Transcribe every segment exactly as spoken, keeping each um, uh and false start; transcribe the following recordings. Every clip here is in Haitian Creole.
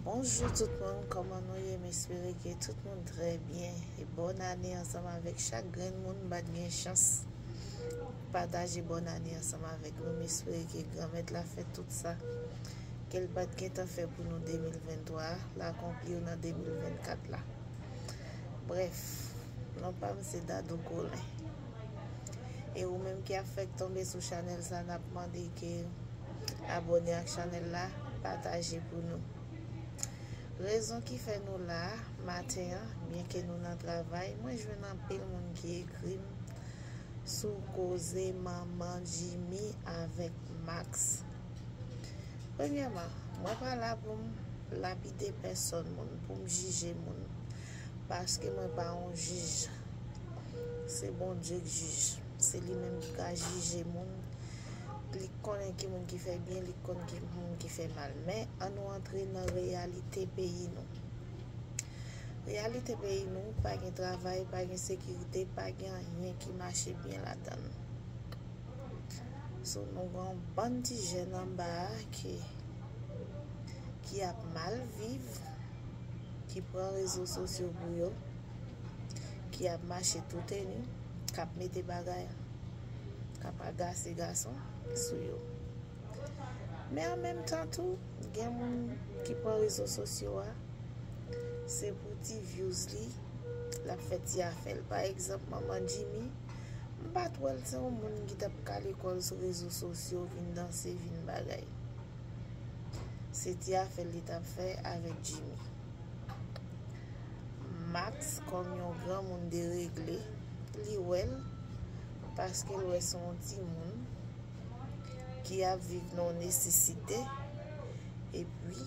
Bonjou tout moun, kòman nou ye? M espere ke tout moun trè byen. E bòn ane ansanm avèk chak grenn moun m pa t gen chans pataje bòn ane ansanm avèk nou. M espere ke Granmèt la fè tout sa ke l pa t gentan fè pou nou de mil venntwa a, l akonpli yo nan de mil vennkat la. Brèf, non pa m se Dadou Colin. E ou menm ki ap fèk tonbe sou chanèl sa, n ap mande ke abòne ak chanèl la, pataje pou nou. Rezon ki fè nou la maten an, byenke nou nan travay, mwen jwenn anpil moun ki ekri m sou koze manman Jimmy avèk Max. Premyèman, mwen pa la pou m lapide pèsòn moun, pou m jije moun, paske mwen pa yon jij. Se Bondye k jij. Se li menm ki ka jije moun. Li konnen ki moun ki fè byen, li konn ki moun ki fè mal. Men, ann nou antre nan reyalite peyi nou. Reyalite peyi nou, pa gen travay, pa gen sekirite, pa gen anyen ki mache byen ladan l. So, nou gen yon bann ti jèn anba a ki, ki ap mal viv, ki pran rezo sosyo pou yo, ki ap mache touteni, k ap mete bagay, k ap agase gason sou yo. Men an menm tan tou, gen moun ki pran rezo sosyo a, se pou ti views li, l ap fè ti afè l. Pa egzanp, manman Jimmy, m pa t wè l se yon moun ki t ap kale kò l sou rezo sosyo, vin danse, vin bagay. Se ti afè l li t ap fè avèk Jimmy. Max, kòm yon granmoun deregle, li wè l, paske l wè se yon timoun ki ap viv nan nesesite, epi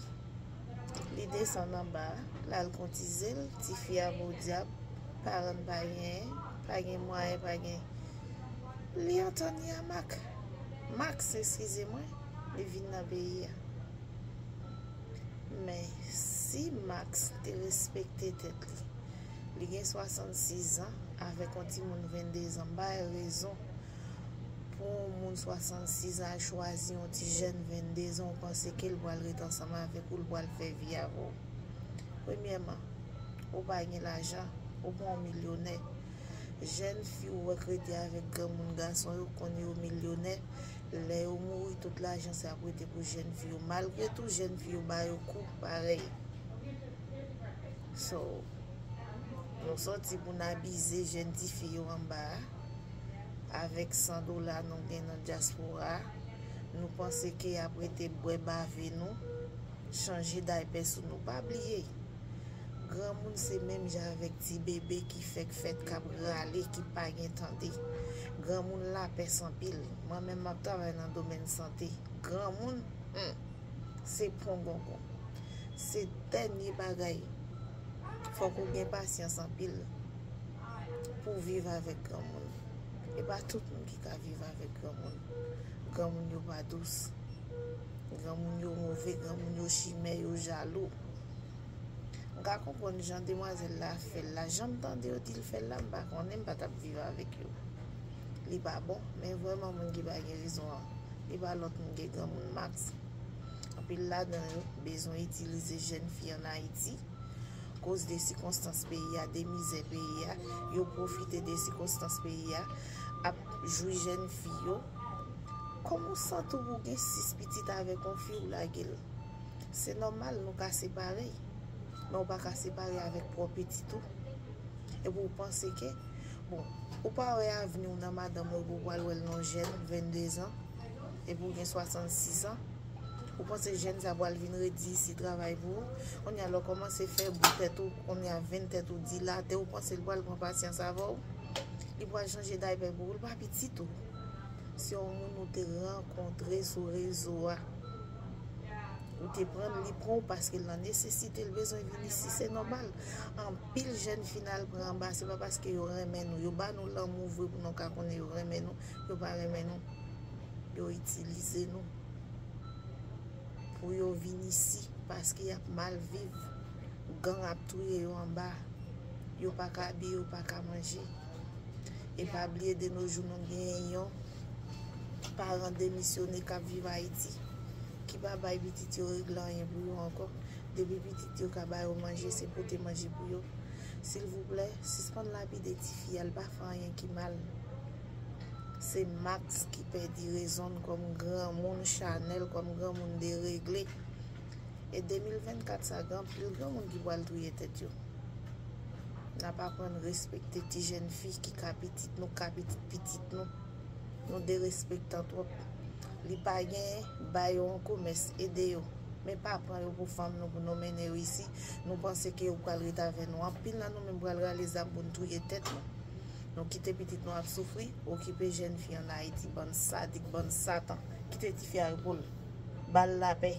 li desann anba, l al kontize l, tifi a podyab, paran l pa genyen, pa gen mwayen, pa gen. Li antann li a Mak. Max, eskize mwen, li vin nan peyi a. Men, si Max te respekte tèt li, li gen swasannsis an, avèk yon timoun venndezan, m bay rezon pou yon moun swasannsis an chwazi yon ti jèn venndezan, ou panse ke l pral ret ansanm avèk ou, l pral fè vi avè w. Premyèman, ou pa gen lajan, ou pa yon milyonè. Jèn fi ou wè k rete avèk granmoun gason yo, konnen yo milyonè. Lè yo mouri, tout lajan sa ap rete pou jèn fi yo. Malgre tou, jèn fi yo ba yo kou parèy. So, nou sòti pou n abize jèn tifi yo anba a. Avèk san dola nou gen nan dyaspora a, nou panse ke y ap rete bwè bave nou, chanje daypè sou nou. Pa bliye, granmoun se menm jan avèk ti bebe ki fèk fèt, k ap rale, ki pa gen tande. Granmoun lapès anpil. Mwen menm, m ap travay nan domèn sante. Granmoun, hmm, se pongongon. Se dènye bagay. Fòk ou gen pasyans anpil pou w viv avèk granmoun. E pa tout moun ki ka viv avèk granmoun. Granmoun yo pa dous. Granmoun yo move, granmoun yo chimè, yo jalou. M ka konprann jan demwazèl la fè l la. Jan m tande yo di l fè l la, m pa konnen, m pa t ap viv avèk yo. Li pa bon, men vrèman moun ki pa gen rezon an, li pa lòt moun ke granmoun Max. Anpil ladan yo bezwen itilize jèn fi ann Ayiti, koz de sikonstans peyi a, de mizè peyi a, yo pwofite de sikonstans peyi a, ap jwi jèn fi yo. Kòman w santi w pou w gen sis pitit avèk yon fi, w lage l? Se nòmal nou ka separe, men w pa ka separe avèk pwòp pitit ou. Epi w panse ke, bon, ou pa wè avni w nan madanm ou, epi w pral wè l nan jèn, venndezan, epi w gen swasannsis an. Ou panse jèn sa pral vin redi isi travay pou ou? Kounye a lè w kòmanse fè bou tèt ou, kounye a venn tèt ou dilate, ou panse l pral pran pasyans avè w? Li pral chanje daypè pou ou, l pa pitit ou. Se yon moun ou te rankontre sou rezo a. Ou te pran l, li pran w paske l nan nesesite, l bezwen vin isi, se nòmal. Anpil jèn fi n al pran anba, se pa paske yo renmen nou. Yo ba nou lanmou vre pou nou ka konnen yo renmen nou. Yo pa renmen nou. Yo itilize nou pou yo vin isi, paske y ap mal viv. Gang ap touye yo anba. Yo pa ka abiye, yo pa ka manje. E pa bliye, de nos jours, nou genyen yon paran demisyone k ap viv Ayiti. ki pa bay pitit yo regle anyen pou yo ankò. Depi pitit yo ka ba yo manje, se pote manje pou yo. Silvouplè, sispann lapide tifi a, l pa fè anyen ki mal. Se Max ki pèdi rezon l kòm granmoun chanèl, kòm granmoun deregle. E de mil vennkat sa, gen anpil granmoun ki pral touye tèt yo. N ap aprann respekte ti jèn fi ki ka pitit nou, ka pitit pitit nou. Nou derespektan twòp. Li pa gen, ba yo yon komès, ede yo. Men pa pran yo pou fanm nou, pou nou mennen yo isi. Nou panse ke yo pral ret avè nou. Anpil nan nou menm pral rale zam pou n touye tèt nou. Nou kite pitit nou ap soufri, okipe jèn fi ann Ayiti, bann sadik, bann satan. Kite tifi a repo l. Ba l lapè.